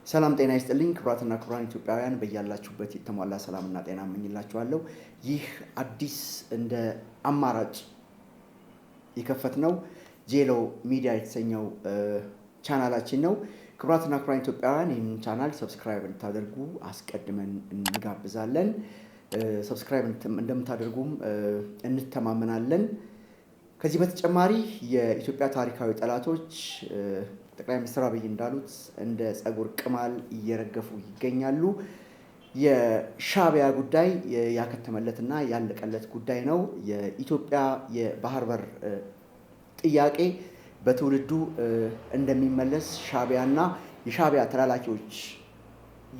ሰላም ጤና ይስጥልኝ ክቡራትና ክቡራን ኢትዮጵያውያን፣ በያላችሁበት የተሟላ ሰላምና ጤና እመኝላችኋለሁ። ይህ አዲስ እንደ አማራጭ የከፈትነው ጄሎ ሚዲያ የተሰኘው ቻናላችን ነው። ክቡራትና ክቡራን ኢትዮጵያውያን፣ ይህንን ቻናል subscribe እንድታደርጉ አስቀድመን እንጋብዛለን። Subscribe እንደምታደርጉም እንተማመናለን። ከዚህ በተጨማሪ የኢትዮጵያ ታሪካዊ ጠላቶች ጠቅላይ ሚኒስትር አብይ እንዳሉት እንደ ጸጉር ቅማል እየረገፉ ይገኛሉ። የሻዕቢያ ጉዳይ ያከተመለትና ያለቀለት ጉዳይ ነው። የኢትዮጵያ የባህር በር ጥያቄ በትውልዱ እንደሚመለስ ሻዕቢያና የሻዕቢያ ተላላኪዎች፣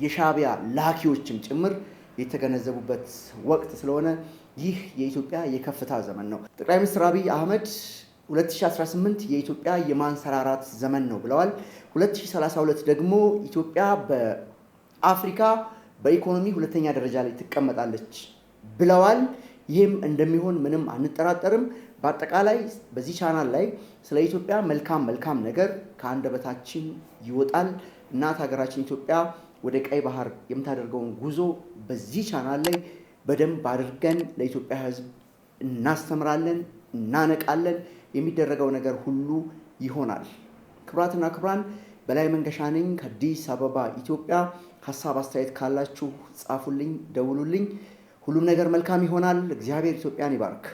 የሻዕቢያ ላኪዎችም ጭምር የተገነዘቡበት ወቅት ስለሆነ ይህ የኢትዮጵያ የከፍታ ዘመን ነው። ጠቅላይ ሚኒስትር አብይ አህመድ 2018 የኢትዮጵያ የማንሰራራት ዘመን ነው ብለዋል። 2032 ደግሞ ኢትዮጵያ በአፍሪካ በኢኮኖሚ ሁለተኛ ደረጃ ላይ ትቀመጣለች ብለዋል። ይህም እንደሚሆን ምንም አንጠራጠርም። በአጠቃላይ በዚህ ቻናል ላይ ስለ ኢትዮጵያ መልካም መልካም ነገር ከአንደበታችን ይወጣል። እናት ሀገራችን ኢትዮጵያ ወደ ቀይ ባህር የምታደርገውን ጉዞ በዚህ ቻናል ላይ በደንብ አድርገን ለኢትዮጵያ ሕዝብ እናስተምራለን፣ እናነቃለን። የሚደረገው ነገር ሁሉ ይሆናል። ክቡራትና ክቡራን፣ በላይ መንገሻ ነኝ ከአዲስ አበባ ኢትዮጵያ። ሀሳብ አስተያየት ካላችሁ ጻፉልኝ፣ ደውሉልኝ። ሁሉም ነገር መልካም ይሆናል። እግዚአብሔር ኢትዮጵያን ይባርክ።